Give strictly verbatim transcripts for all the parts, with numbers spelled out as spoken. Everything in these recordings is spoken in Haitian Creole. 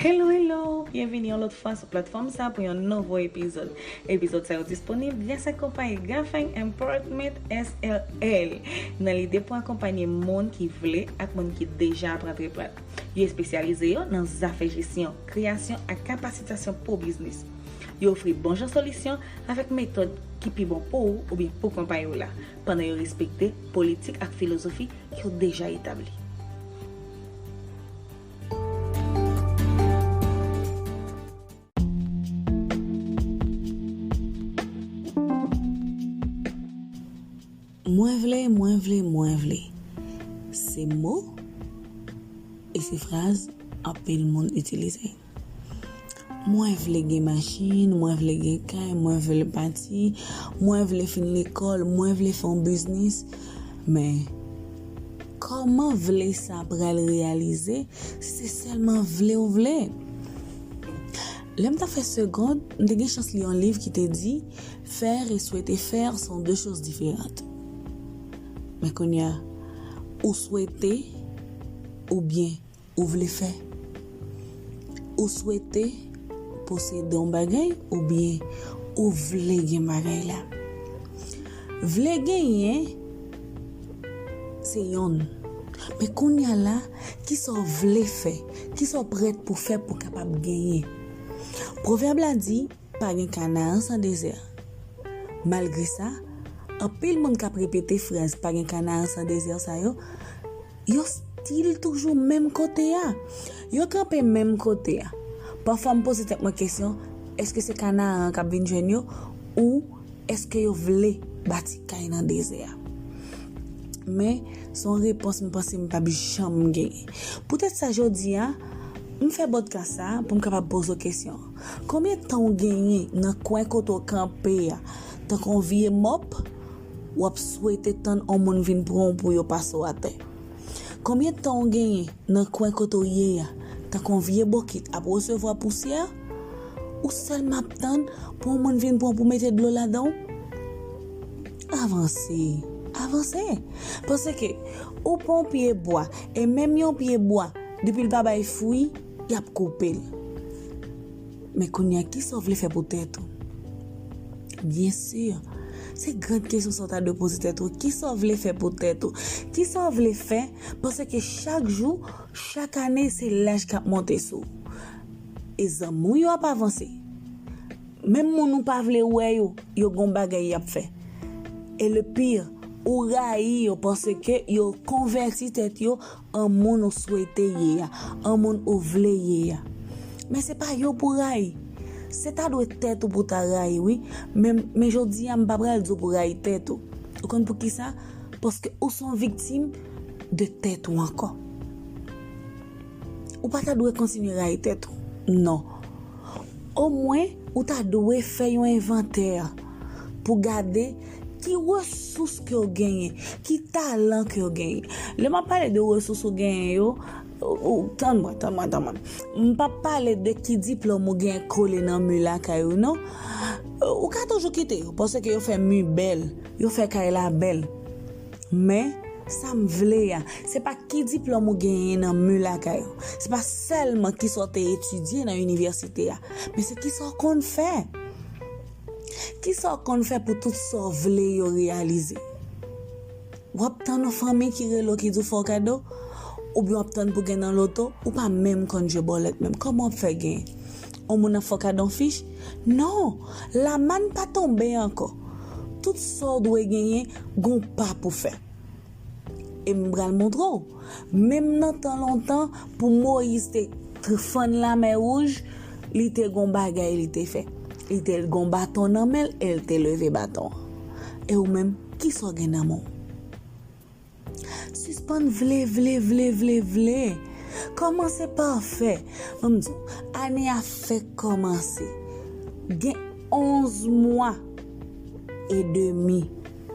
Hello, hello! Byenvini yon lòt fwa sou platfòm sa pou yon nouvo epizòd. Epizòd sa yo disponib gras ak konpayi Gafeng Empowerment S R L nan lide pou akonpanye moun ki vle ak moun ki deja ap rantre plat. Yo espesyalize yo nan zafè jesyon, kreyasyon ak kapasitasyon pou biznis. Yo ofri bon jan solisyon avèk metòd ki pi bon pou ou oubyen pou konpayi w la, pandan yo respekte politik ak filozofi ki yo deja etabli. Mwen vle, mwen vle, mwen vle. Se mo e se fraz anpil moun itilize. Mwen vle gen machin, mwen vle gen kay, mwen vle pati, mwen vle fin lekòl, mwen vle fè yon biznis. Men, kòman vle sa pral reyalize si se sèlman vle ou vle? Lè m t ap fè segond, m te gen chans li yon liv ki te di, Faire et souhaiter faire sont deux choses différentes. Men kounye a, ou swete oubyen ou vle fè? Ou swete posede yon bagay oubyen ou vle gen bagay la? Vle genyen, se yonn. Men kounye a la, kisa w vle fè? Kisa w prèt pou fè pou w kapab genyen? Pwovèb la di, pa gen Kanaran san dezè. Malgre sa, anpil moun k ap repete fraz pa gen Kanaran san dezè sa yo, yo still toujou menm kote a. Yo kanpe menm kote a. Pafwa m poze tèt mwen kesyon, èske se Kanaran an k ap vin jwenn yo ou èske yo vle bati kay nan dezè a? Men, se yon repons m panse m p ap janm genyen. Poutèt sa jodi a, m fè pòdkas sa pou m kapab poze w kesyon. Konbyen tan w genyen nan kwen kote w kanpe a, tankou yon vye mòp, w ap swete tann yon moun vin pran w pou yo pase w atè? Konbyen tan w genyen nan kwen kote w ye a, tankou yon vye bokit ap resevwa pousyè, ou sèlman ap tann pou yon moun vin pran w pou mete dlo ladan w? Avanse, avanse. Paske ou pran yon pye bwa, e menm yon pye bwa, depi l pa bay fwi, y ap koupe l. Men kounye a, kisa w vle fè pou tèt ou? Byen si, se gran kesyon sa w ta dwe poze tèt ou. Kisa w vle fè pou tèt ou? Kisa w vle fè? Paske chak jou, chak ane, se laj k ap monte sou ou. E zanmi w yo ap avanse. Menm moun ou pa vle wè yo, yo gon bagay y ap fè. E le pire, ou rayi yo paske yo konvèti tèt yo an moun ou swete ye a, an moun ou vle ye a. Men se pa yo pou rayi. Se ta dwe tèt ou pou ta rayi, wi. Men, men jodi a, m pa pral di w pou rayi tèt ou. Ou konn poukisa? Paske ou se yon viktim de tèt ou ankò. Ou pa ta dwe kontinye rayi tèt ou. Non. Omwen, ou ta dwe fè yon envantè pou gade ki resous ke w genyen, ki talan ke w genyen. Lè m ap pale de resous ou genyen yo, ou, ou, tann mwen, tann mwen, tann mwen. M p ap pale de ki diplòm ou genyen kole nan mi lakay ou, non. Ou ka toujou kite yo, paske yo fè mi bèl, yo fè kay la bèl. Men, sa m vle a, se pa ki diplòm ou genyen nan mi lakay ou. Se pa sèlman kisa w te etidye nan inivèsite a, men se kisa w konn fè. Kisa w konn fè pou tout sa w vle yo reyalize? W ap tann yon fanmi ki rele w ki di w fè w kado? Oubyen w ap tann pou gen nan loto? Ou pa menm konn jwe bòlèt menm. Kòman w ap fè genyen? Yon moun ap fè w kado yon fich? Non! Lamàn pa tonbe ankò. Tout sa w dwe genyen, gon pa pou fè. E m pral montre w. Menm nan tan lontan, pou Moyiz te t-, fann Lamè Wouj, li te gon bagay li te fè. Li te gon baton nan men l e l te leve baton an. E ou menm, kisa w gen nan men w? Sispann vle, vle, vle, vle, vle. Kòmanse pa fè. Ban m di w, ane a fèk kòmanse. Gen onz mwa e demi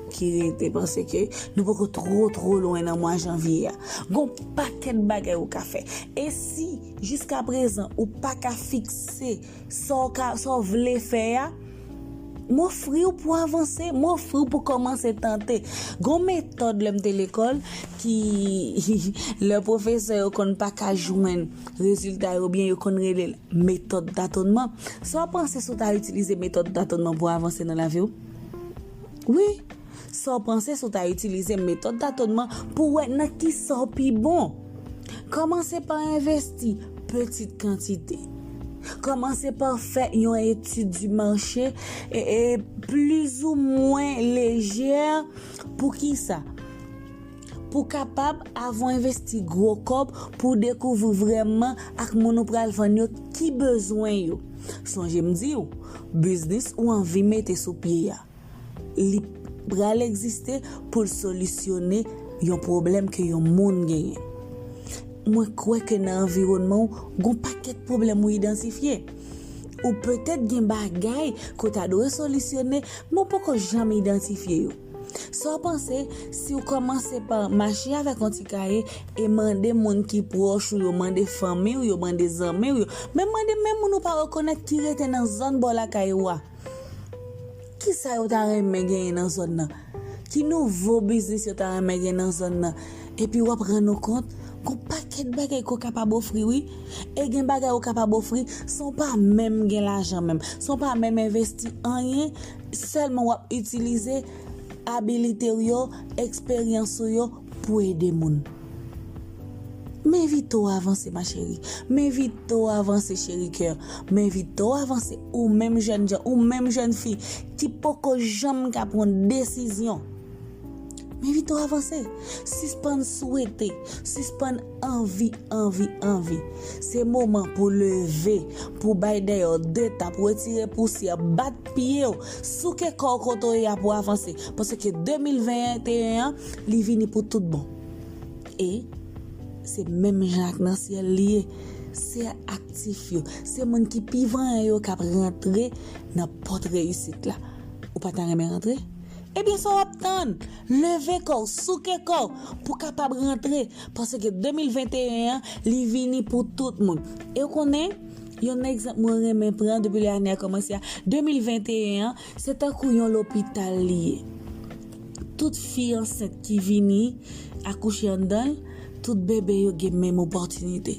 ki rete, paske nou poko twò, twò lwen nan mwa janvye a. Gon pakèt bagay ou ka fè. E si, jiska prezan, ou pa ka fikse sa w ka, sa w vle fè a, M ofri w pou avanse, m ofri w pou kòmanse tante. Gon metòd lè m te lekòl ki lè pwofesè yo konn pa ka jwenn rezilta yo byen, yo konn rele l metòd tatonman. Sa w panse si w ta itilize metòd tatonman pou avanse nan lavi w? Wi, sa w panse si w ta itilize metòd tatonman pou wè nan kisa w pi bon? Kòmanse pa envesti pitit kantite. Kòmanse pa fè yon etid di mache e, e plizoumwen lejè. Poukisa? Pou kapab, avan w envesti gwo kòb, pou w dekouvri vrèman ak moun ou pral vann yo ki bezwen yo. Sonje m di w, biznis ou anvi mete sou pye a, li pral egziste pou l solisyone yon pwoblèm ke yon moun genyen. Mwen kwè ke nan anviwònman w, gon pakèt pwoblèm ou idantifye. Ou petèt gen bagay ke w ta dwe solisyone, men w poko janm idantifye yo. Sa w panse si w kòmanse pa mache avèk yon ti kaye e mande moun ki pwòch ou yo, mande fanmi w yo, mande zanmi w yo, menm mande menm moun ou pa rekonèt ki rete nan zòn bò lakay ou a? Kisa yo ta renmen genyen nan zòn nan? Ki nouvo biznis yo ta renmen gen nan zòn nan? Epi w ap rann ou kont, gon pakèt bagay ke w kapab ofri, wi. E gen bagay ou kapab ofri san w pa menm gen lajan menm, san w pa menm envesti anyen, sèlman w ap itilize abilite w yo, eksperyans ou yo pou ede moun. M envite w avanse, ma chérie. M envite w avanse, cheri kè. M envite w avanse, ou menm jèn jan, ou menm jèn fi ki poko janm ka pran desizyon. M envite w avanse. Sispann swete, sispann anvi, anvi, anvi. Se moman pou leve, pou bay dèyè w de tap, retire pousyè, bat pye w, souke kò w kote w ye a pou avanse. Paske de mil venteyen an, li vini pou tout bon. E se menm jan ak nan syèl li ye. Se aktif yo, se moun ki pi vanyan yo k ap rantre nan pòt reyisit la. Ou pa ta renmen rantre? Ebyen, sa w ap tann? Leve kò w, souke kò w pou w kapab rantre. Paske de mil venteyen an, li vini pou tout moun. E w konnen, yon egzanp mwen renmen pran depi lè ane a kòmanse a, de mil venteyen an, se tankou yon lopital li ye. Tout fi ansent ki vini akouche anndan l, tout bebe yo gen menm opòtinite.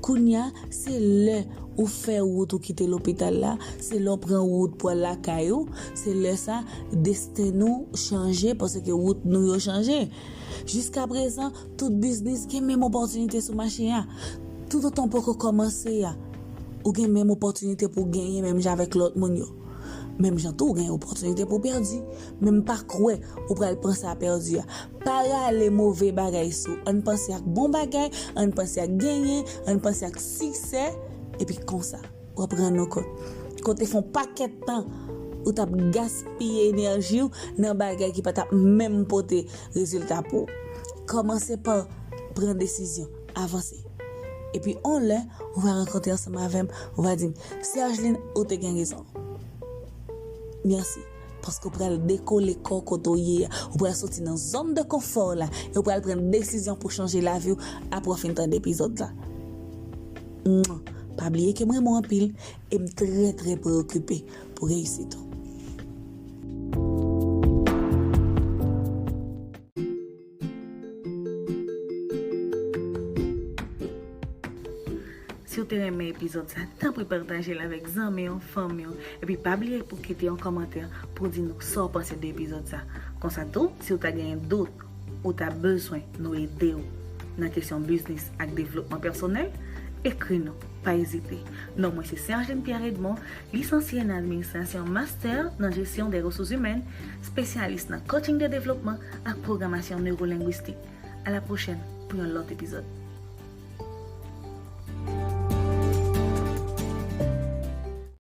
Kounye a, se lè ou fè wout ou kite lopital la, se lè w pran wout pou al lakay ou, se lè sa desten nou chanje, paske wout nou yo chanje. Jiskaprezan, tout biznis gen menm opòtinite sou mache a. Toutotan w poko kòmanse a, ou gen menm opòtinite pou w genyen menm jan avèk lòt moun yo. Menm jan tou, ou gen opòtinite pou w pèdi. Men m pa kwè ou pral panse a pèdi a. Pa rale move bagay sou. Ann panse ak bon bagay, ann panse ak genyen, ann panse ak siksè, epi konsa, w ap rann ou kont ke w te fè yon pakèt tan ou t ap gaspiye enèji w nan bagay ki pa t ap menm pote rezilta pou ou. Kòmanse pa pran desizyon, avanse. Epi, yon lè, ou va rankontre ansanm avè m, ou va di m, Sergeline, ou te gen rezon. Mèsi. Paske w pral dekole kò w kote w ye a. Ou pral soti nan zòn de konfò w la. E w pral pran desizyon pou chanje lavi w apre w fin tande epizòd la. Mwa. Pa bliye ke m renmen w anpil e m trè, trè preokipe pou reyisit ou. Si w te renmen epizòd sa, tanpri pataje l avèk zanmi w, fanmi w, epi pa bliye pou kite yon kòmantè pou di nou sa w panse de epizòd sa. Konsa tou, si w ta genyen dout, ou ta bezwen nou ede w nan kesyon biznis ak devlopman pèsonèl, ekri nou, pa ezite. Non mwen se Sergeline Pierre Edmond, lisansye nan administrasyon, master nan jesyon de resous imèn, espesyalis nan coaching de devlopman ak pwogramasyon newolenngwistik. A la pwochèn pou yon lòt epizòd.